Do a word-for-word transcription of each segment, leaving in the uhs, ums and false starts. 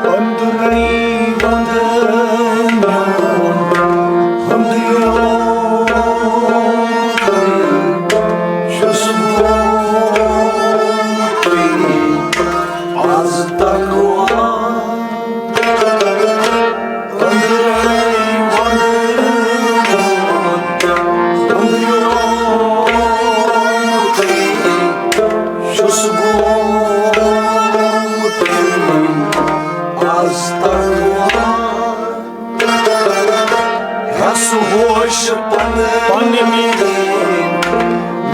أنٛدرَے وَنٛدٕ میون، أنٛدریومُتٕے چھُس بہٕ گوٚمُت آز تقوا۔ أنٛدرَے وَنٛدٕ میون، أنٛدریومُتٕے چھُس بہٕ گوٚمُت آز تقوا۔ ہس ہوش پننہِ، پننہِ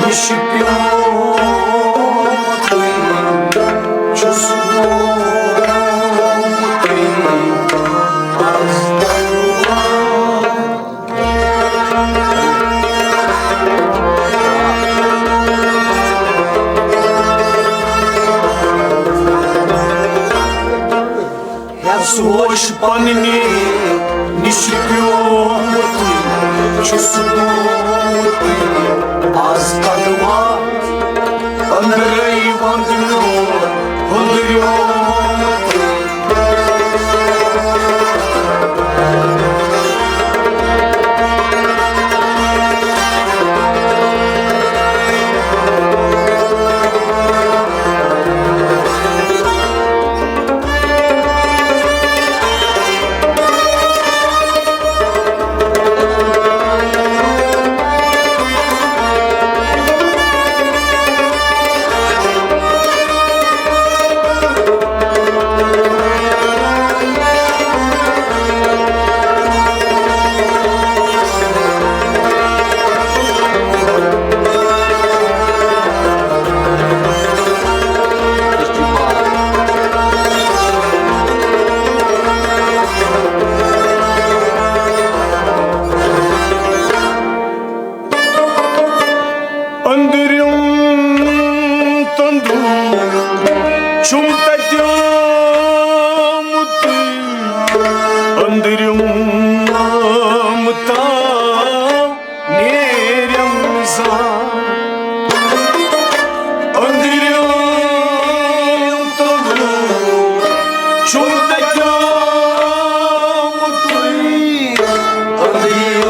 نِش پیوٚمُت چھُس بہٕ آز تقوا۔ یس ہوش پننہِ نِش پیوٚمُت چھُس بہٕ آز تقوا۔ أنٛدرَے وَنٛدٕ میون، أنٛدریومُت أنٛدرِم تندوٗر چھُم تتیومُت، أنٛدرِم تاو نیرم زان۔ أنٛدرِم تندوٗر چھُم تتیومُت، أنٛدرِم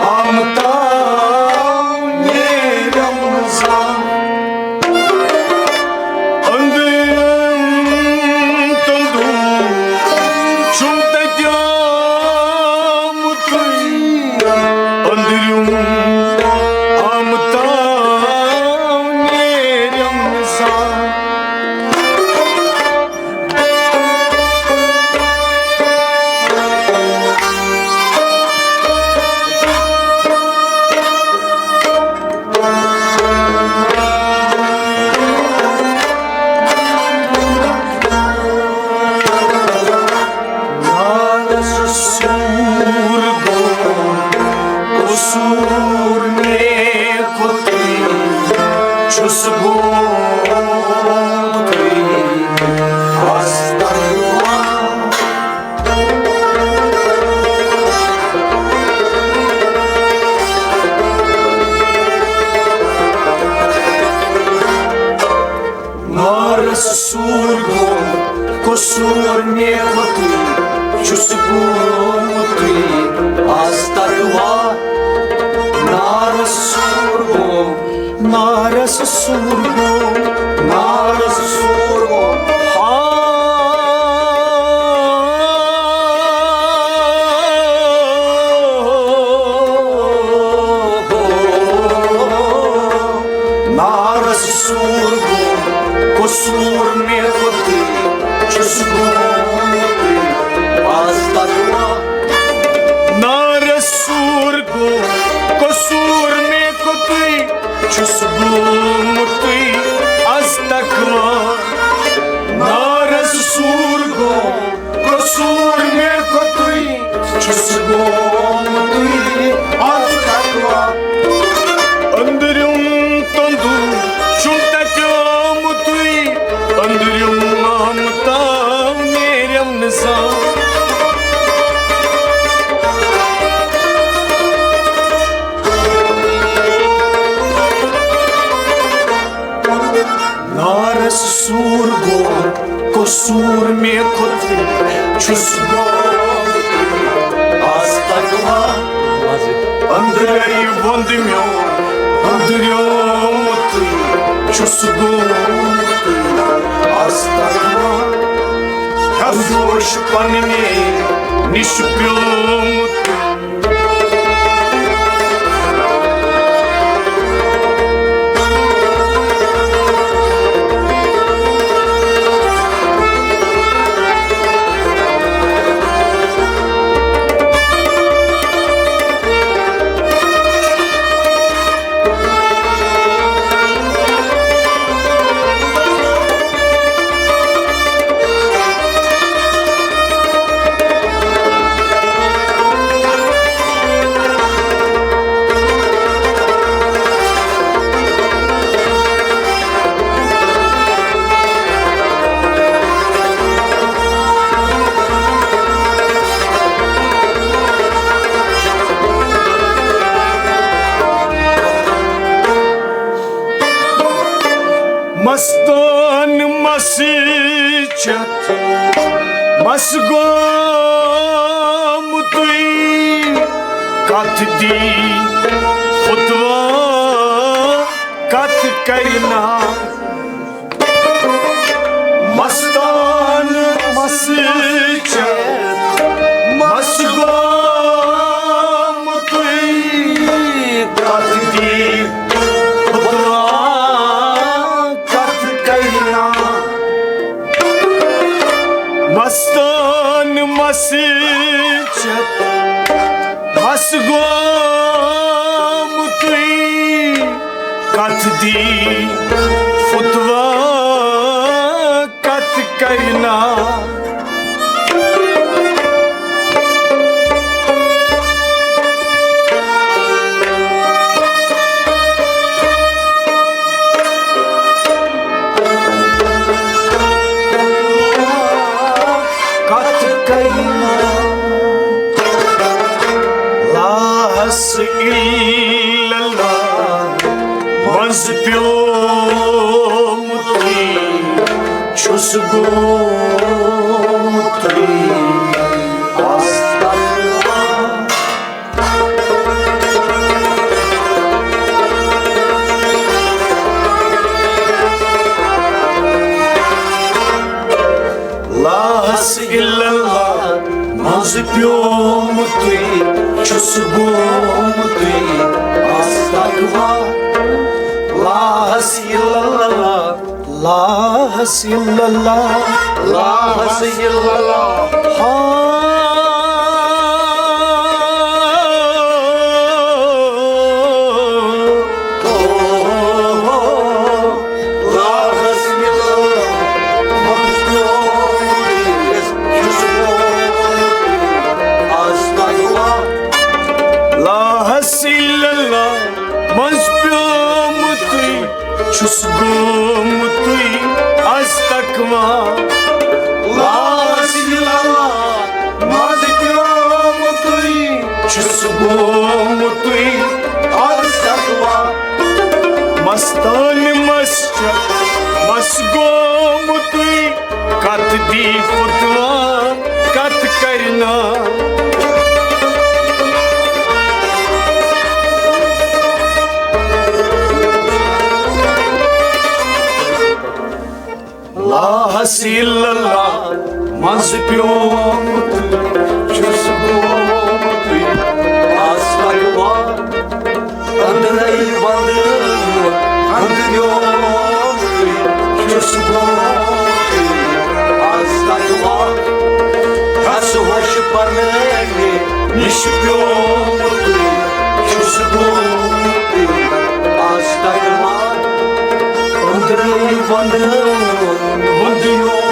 آمہٕ تاو نیرم زان۔ أنٛدرِم تندوٗر چھُم تتیومُت، أنٛدرِم آمہٕ تاو نیرم زان۔ نارس سوٗر گوٚو قصوٗر مےٚ کوٚتٕے چھُس گوٚمُت ہستہٕ۔ نارس سوٗر گوٚو قصوٗر مےٚ کوٚتٕے چھُس گوٚمُت آز تقوا۔ نارس سوٗر گوٚو، نارس سوٗر گوٚو، نارس سوٗر گوٚو۔ ہا۔ نارس سوٗر گوٚو قصوٗر مےٚ کوٚتٕے چھُس گوٚمُت آز تقوا۔ نارس سوٗر گوٚو قصوٗر مےٚ کوٚتٕے چھُس گوٚمُت گوٚو، قصوٗر مےٚ کھوٚت، چھُس گوٚمُت آز تقوا۔ أنٛدرَے ووٚنٛد میون، أنٛدریومُت چھُس گوٚمُت آز تقوا۔ ہٮ۪س ہوش پننہِ نِش پیومُت۔ مستان مسجد مس گوٚمتُے، کتھ دی فتوا، کتھ کرِ نا۔ مستان مسجد مس گوٚمتُے، کتھ دی فتوا، کتھ کرِ نا۔ مستان مسجد مس گوٚمتُے، کتھ دی فتوا، کتھ کرِ نا۔ کتھ کرِ نا۔ لا حس الا اللہ منٛز پیومتُے، چھُس گوٚمتُے آز تقوا۔ لا حس الا اللہ منٛز پیومتُے، چھُس گوٚمتُے آز تقوا۔ لا حس الا اللہ، لا حس الا اللہ، لا حس الا اللہ۔ ہاں۔ لا حس الا اللہ منٛز پیومتُے، چھُس گوٚمتُے آز تقوا۔ لا حس الا اللہ منٛز پیومتُے، چھُس گوٚمتُے آز تقوا۔ مستان مسجد مس گوٚمتُے، کتھ دی فتوا، کتھ کرِ نا۔ لا حس الا اللہ منٛز پیومتُے، چھُس گوٚمتُے آز تقوا۔ أنٛدرَے ونٛدٕ میون، أنٛدریومُت چھُس گوٚمُت آز تقوا۔ ہٮ۪س ہوش پننہِ نِش پیومُت چھُس گوٚمُت آز تقوا۔ أنٛدرَے ونٛدٕ میون، أنٛدریومُت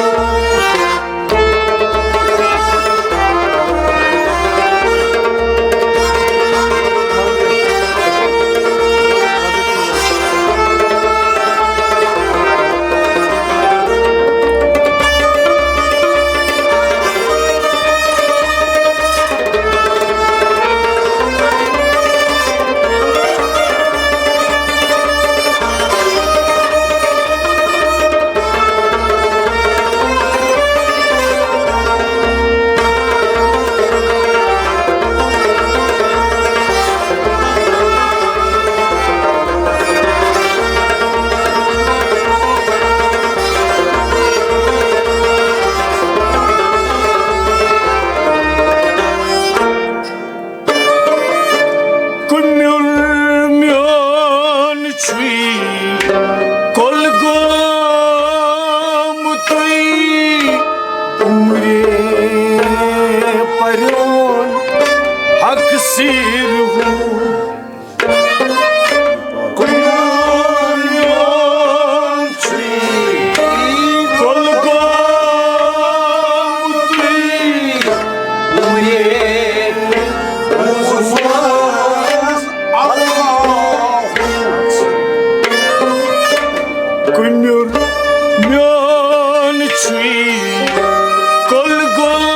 کۄلگوم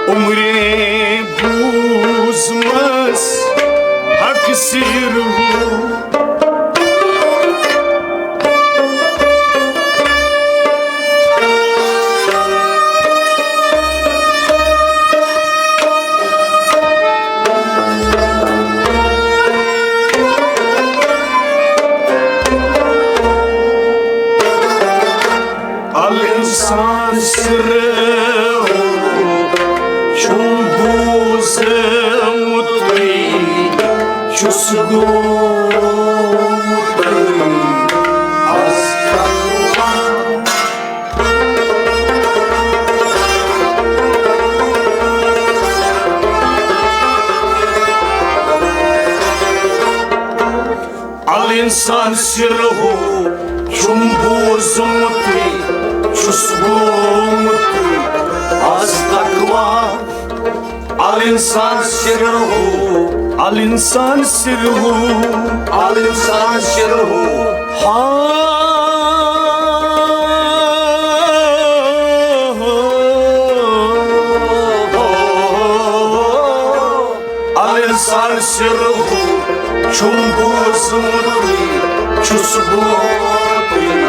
عمرے بوٗزمَس حق سِرہُ۔ الانسان سِرہُ چھُم بوٗزمُتُے، چھُس گوٚمُتُے از تک۔ الانسان سِرہُ چھُم بوٗزمُتُے، چھُس گوٚمُتُے از تقویٰ۔ الانسان سِرہُ، الانسان سِرہُ، الانسان سِرہُ۔ ہا۔ الانسان سِرہُ چھُم بوٗزمُتُے، چھُس گوٚمُتُے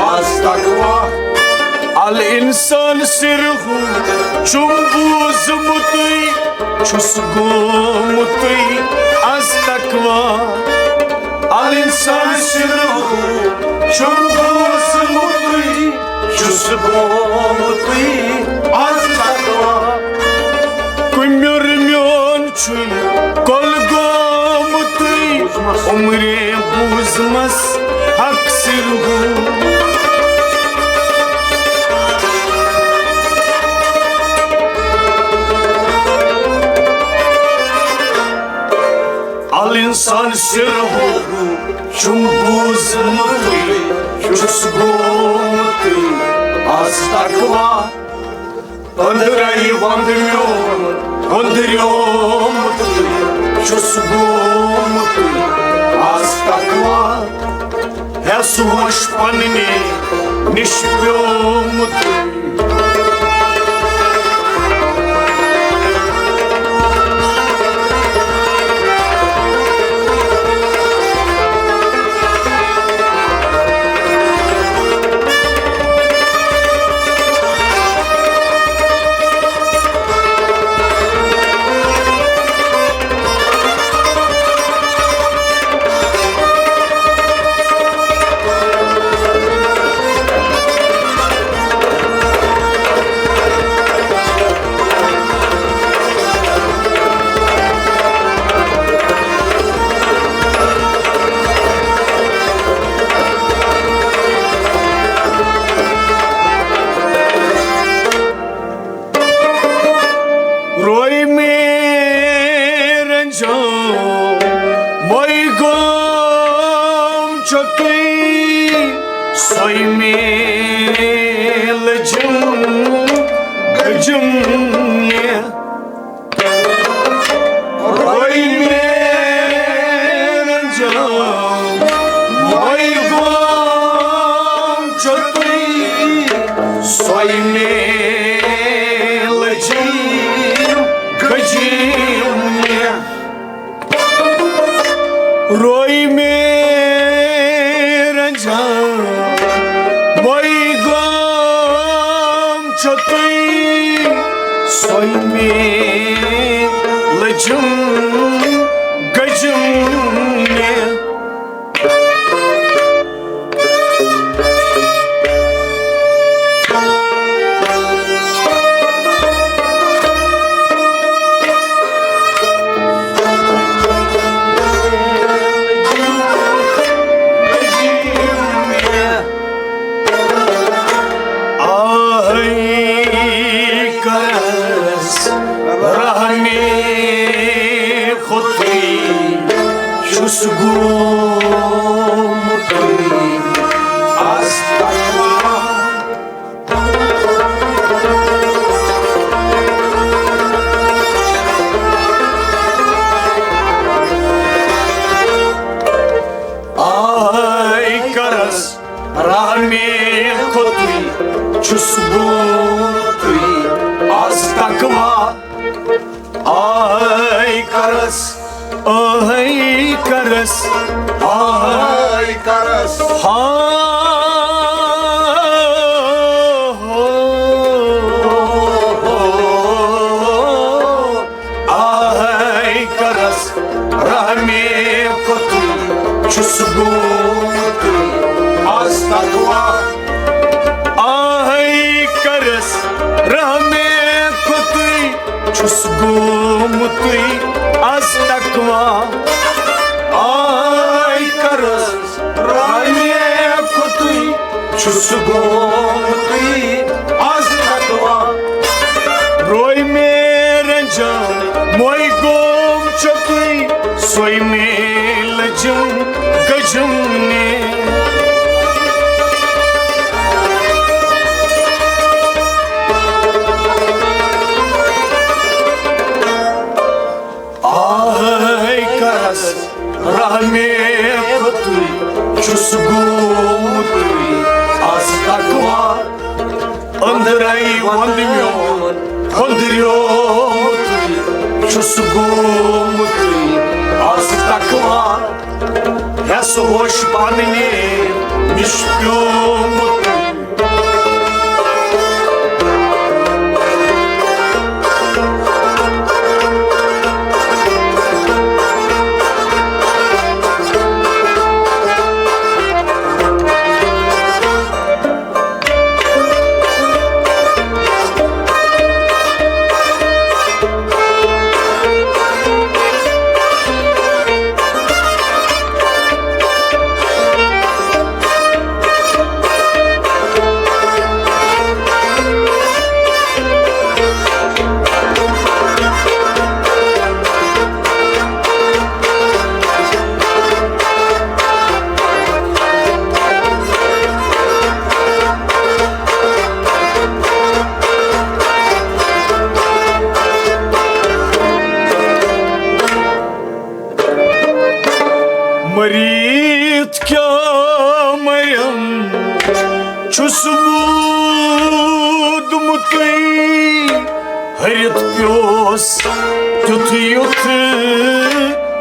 از تقویٰ۔ الانسان سِرہُ چھُم بوٗزمُتُے، چھُس گوٚمُتُے از تقویٰ۔ الانسان سِرہُ چھُم بوٗزمُتُے، چھُس گوٚمُتُے از تقویٰ۔ کُمِر میون چھُے کۄلگومُتُے، عمرے بوٗزمَس حق سِرہُ۔ الانسان سِرہُ چھُم بوٗزمُتُے، چھُس گوٚمُتُے از تقویٰ۔ أنٛدرَے وَنٛد میون أنٛدریومُتُے، چھُس گوٚمُتُے از تقویٰ۔ ہٮ۪س ووٚش پننہِ نِش پیومُتُے۔ روے مےٚ رنجو، وۄنۍ گوم چھُ تُہۍ، سۄے مےٚ لٔجِم گٔجِم مےٚ۔ روے مےٚ رنجو، وۄنۍ گوم چھُ تُہۍ، سۄے مےٚ لٔجِم گٔجِم مےٚ۔ روے مےٚ رنجو، وۄنۍ گوم چھُ تُہۍ، سۄے مےٚ لٔجِم گٔجِم مےٚ۔ آہے کرس رحمِ خدا۔ رحمے کھوتُے چھُس گوٚمتُے از تقوا۔ آے کرس، آے کرس، آے کرس۔ ہا، ہو، ہو، ہو۔ آہے کرس رحمے کھوتُے چھُس گوٚمتُے از تقوا۔ آہے کرس رحمے کھوتُے چھُس گوٚمتُے از تقوا۔ آہے کرس رحمے کھوتُے چھُس گوٚمتُے از تقوا۔ روے مے رنجم موے گوم چھُتُے، سوے مے لجم گجم نے۔ آہے کرس رحمے کھوتُے چھُس گوٚمتُے از تقوا۔ أنٛدرَے ووٚنٛد میون أنٛدریومُتُے چھُس گوٚمتُے از تقوا۔ ہٮ۪س ہوش پننہِ نِش پیومُتُے۔ مٔرِتھ کیٛاہ مریم، چھُس موٗدمُتٕے۔ ۂرِتھ پیوس تیُتھ یُتھ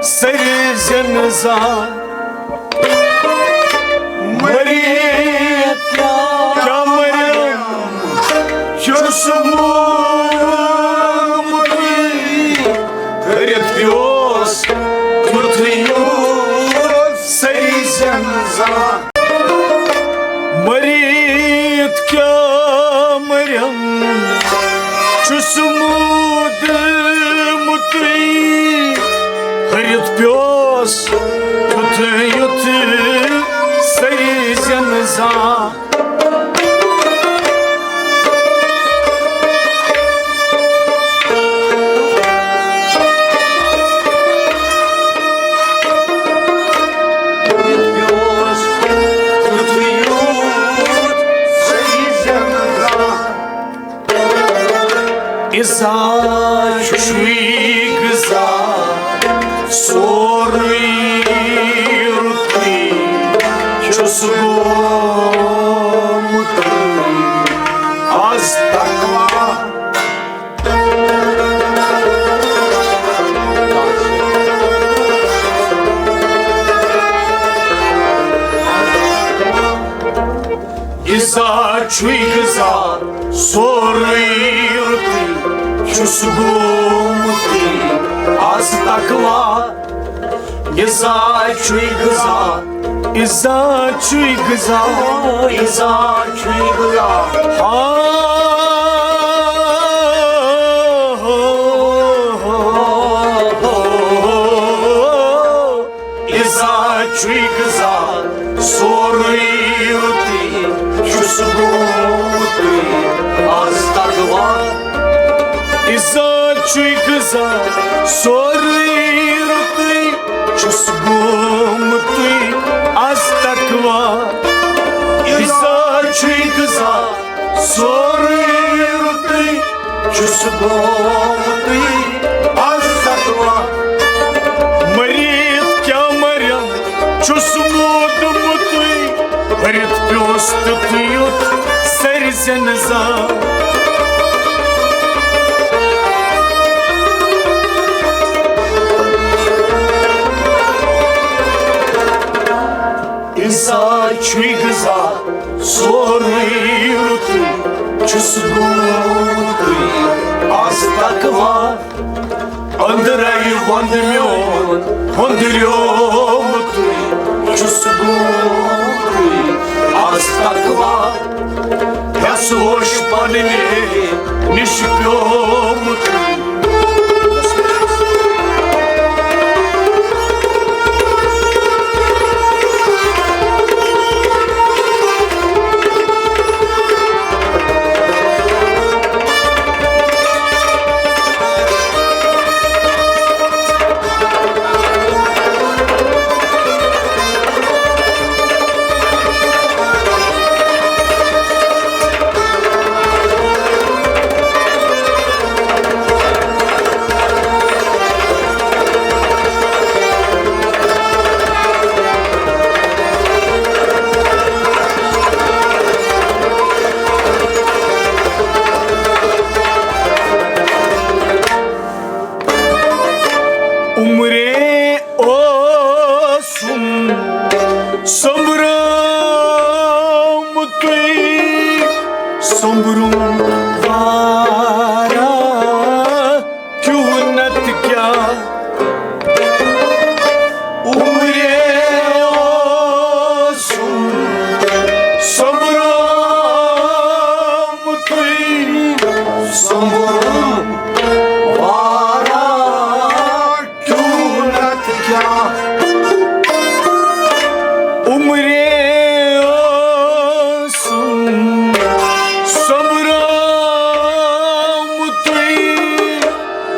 سرِ زٮ۪نہٕ زان۔ مٔرِتھ کیٛاہ مریم، چھُس موٗدمُتٕے۔ ۂرِتھ پیوس تیُتھ یُتھ سرِ زٮ۪نہٕ زان۔ مٔرِتھ کیٛاہ مریم، چھُس موٗدمُتٕے۔ ۂرِتھ پیوس تیُتھ یُتھ سرِ زٮ۪نہٕ زان۔ عزا چھُے غذا سورُے رُتُے چھُس گوٚمُت از تقوا۔ عزا چھُے غذا سورُے رُتُے چھُس گوٚمُت از تقوا۔ عزا چھُے غذا، عزا چھُے غذا، عزا چھُے غذا۔ ہا، ہو، ہو، ہو، ہو۔ عزا چھُے غذا، سورُے رُتُے چھُس گوٚمُت از تقوا۔ عزا چھُے غذا، سورُے رُتُے چھُس گوٚمُت از تقوا۔ عزا چھُے غذا، سورُے رُتُے چھُس گوٚمُت از تقوا۔ مٔرِتھ کیٛاہ مریم، چھُس موٗدمُتُے۔ پیوس تیُتھ یُتھ سرِ زٮ۪نہٕ زال۔ انسان چھُے غذا سورُے رُتُے، چھُس گوٚمتُے آز تقویٰ۔ أنٛدرَے وَنٛد میون ہُنٛدریومتُے، چھُس گوٚمتُے آز تقویٰ۔ ہٮ۪س ہوش پننہِ نِش پیومتُے۔ عمرے اوسُم سوٚمبرومتُے، سوٚمبروم واریاہ کیوں نتہٕ کیٛاہ۔ عمرے اوسُم سوٚمبرومتُے، سوٚمبروم واریاہ کیوں نتہٕ کیٛاہ۔ عمرے اوسُم سوٚمبرومتُے،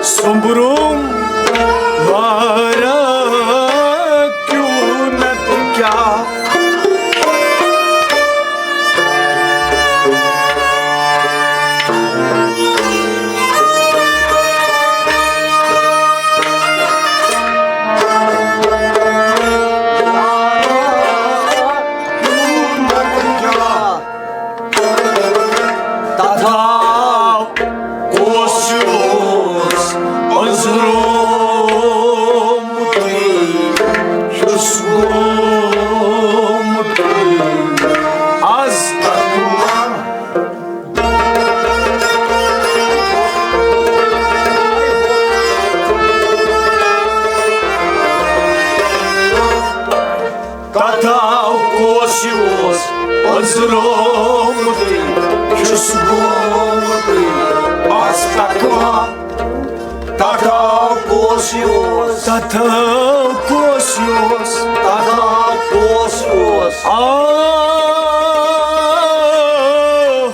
سوٚمبروم واریاہ کیوں نتہٕ کیٛاہ۔ تتھ آو کُس اوس أنٛزرومتُے، چھُس گوٚمتُے آز تقویٰ۔ تتھ آو کُس اوس أنٛزرومتُے، چھُس گوٚمتُے آز تقویٰ۔ تتھ آو کُس اوس، تتھ آو کُس اوس، تتھ آو کُس اوس۔ آ،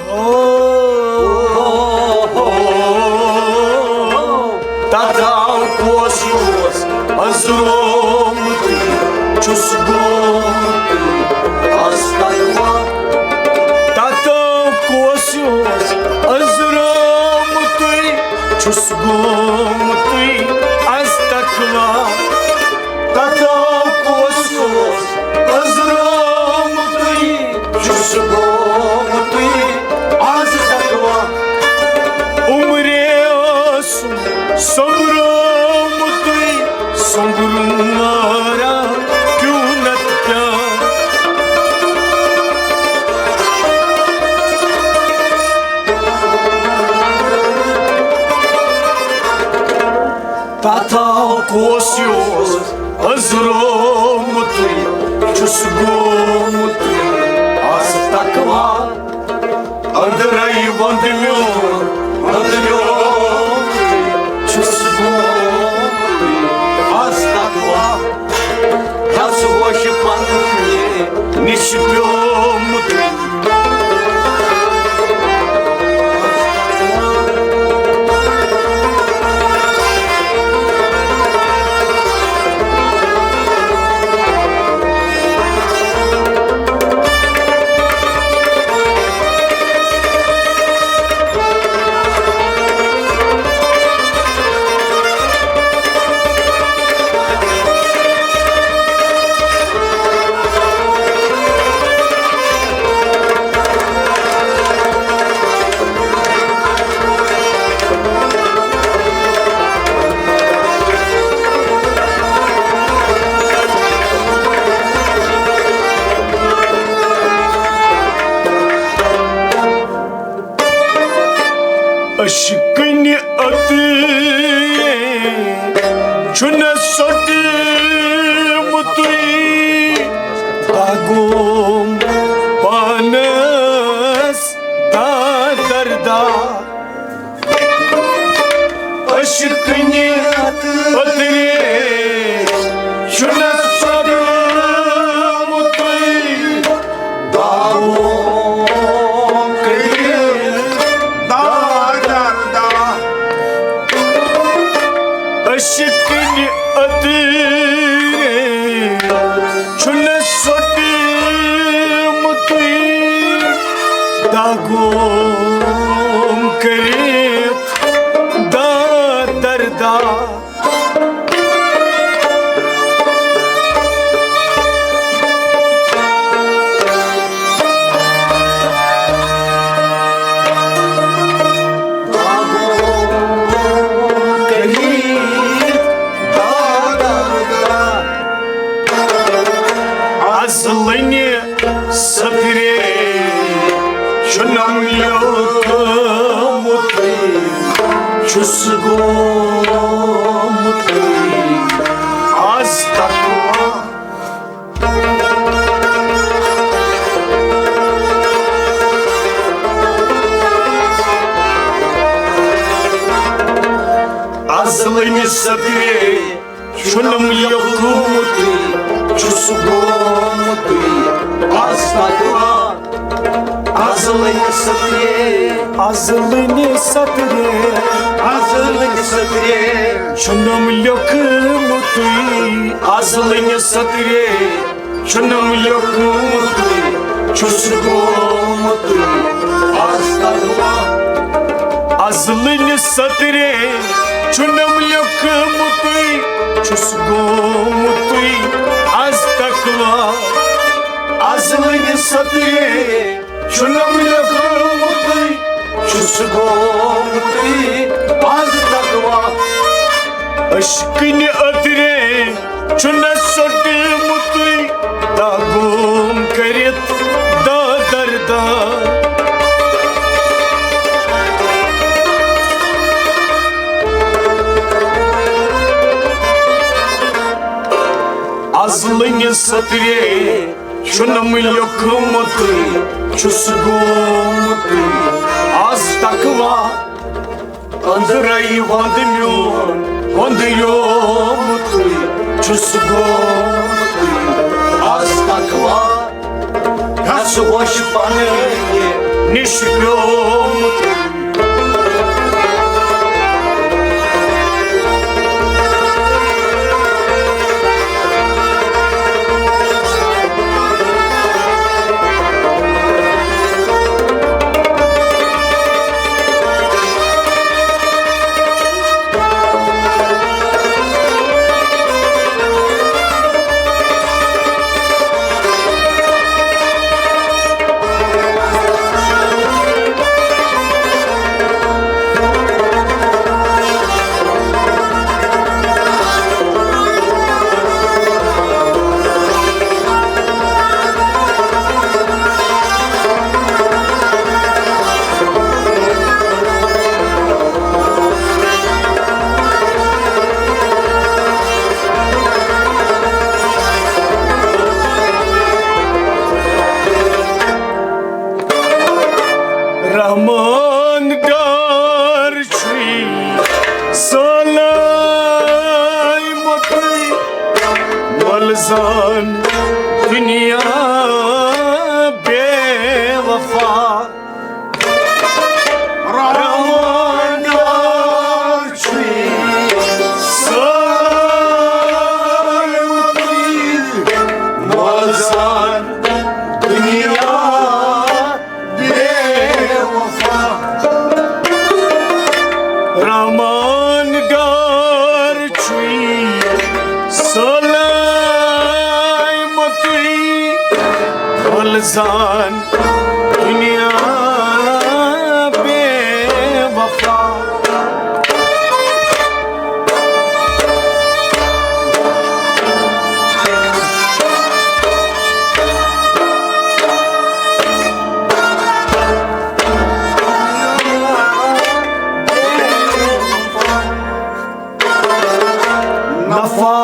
ہو، ہو، ہو۔ تتھ آو کُس اوس أنٛزرومتُے، چھُس گوٚمتُے آز تقویٰ۔ تتھ آو کُس اوس أنٛزرومتُے، چھُس گوٚمتُے آز تقویٰ۔ تتھ آو کُس اوس أنٛزرومتُے، چھُس گوٚمتُے آز تقویٰ۔ عمرے اوسُم سوٚمبرومتُے، سوٚمبروم واریاہ کیوں نتہٕ کیٛاہ۔ تتھ آو کُس اوس أنٛزرومتُے، چھُس گوٚمتُے آز تقویٰ۔ أنٛدرَے وَنٛد میون أنٛدریومتُے، چھُس گوٚمتُے آز تقویٰ۔ ہٮ۪س ہوش پننہِ نِش پیومتُے۔ کٔرِتھ دادردہ۔ عشقٕنۍ عطرے چھُنہٕ سوٚٹمُتُے، داغوم کٔرِتھ دادردہ۔ ازلنہِ سترے چھُنم لیوٗکھمُت، چھُس گوٚمُت از تقوا۔ ازلنہِ سترے چھُنم لیوٗکھمُت، چھُس گوٚمُت از تقوا۔ ازلنہِ سترے، ازلنہِ سترے، ازلنہِ سترے چھُنم لیوٗکھمُت، ازلنہِ سترے چھُنم لیوٗکھمُت، چھُس گوٚمُت از تقوا۔ ازلنہِ سترے چھُنم لیوٗکھمُت، چھُس گوٚمُت از تقوا۔ ازلنہِ سترے چھُنم لیوٗکھمُت، چھُس گوٚمُت از تقوا۔ عشقٕنۍ عطرے چھُنہٕ سوٚٹمُتُے، داغوم کٔرِتھ دادردہ۔ ازلنہِ سترے چھُنم لیوٗکھمُتُے، چھُس گوٚمُتُے از تقوا۔ أنٛدرَے وَنٛد میون وَنٛدیومُتُے، چھُس گوٚمُتُے از تقوا۔ گژھٕ وۄش پنٕنہِ نِش پیومُتُے۔ رحمان گار چھُے سٲلے مۄٹُے، مۄلزان دُنیا بے وفا۔ رحمان گار چھُے سٲلے مۄٹُے، مۄلزان دُنیا بے وفا۔ رحمان گار چھُے سٲلے مۄٹُے، مۄلزان دُنیا بے وفا۔ نفع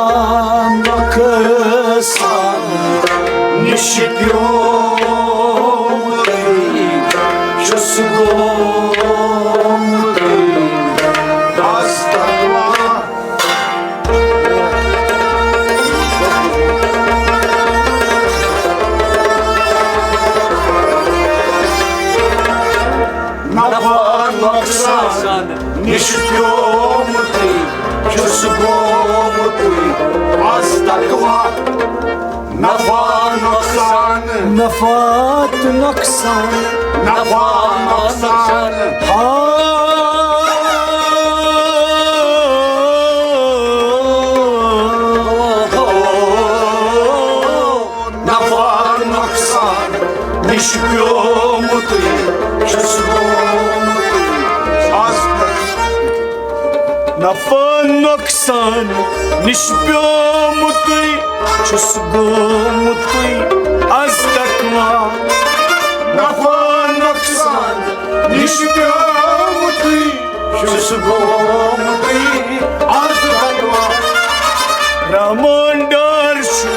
نۄقصان نِش پیوٚو نۄقصان نِش پیومُتُے چھُس گومُتُے از تقوا۔ نفع نۄقصان، نفع تہٕ نۄقصان، نفع نۄقصان۔ آ۔ نفع نۄقصان نِش پیومُتُے چھُس گومُتُے از تقوا۔ نفع نۄقصان نِش پیومُتُے چھُس گومُتُے از تقوا۔ نفع نۄقصان نِش پیومُتُے چھُس گومُتُے از تقوا۔ رحمان ڈار چھُ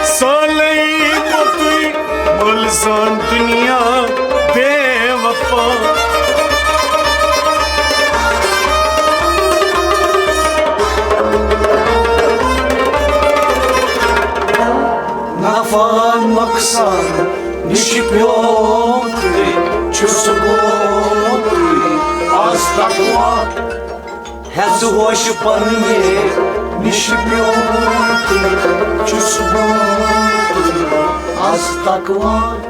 سالے مُتُے، مُلزان دُنیا بے وفا۔ نفع نۄقصان نِش پیومُتُے چھُس گومُتُے از تقوا۔ ہٮ۪ژٕ ہوش پننہِ نِش پیومُتُے چھُس گومُتُے از تقوا۔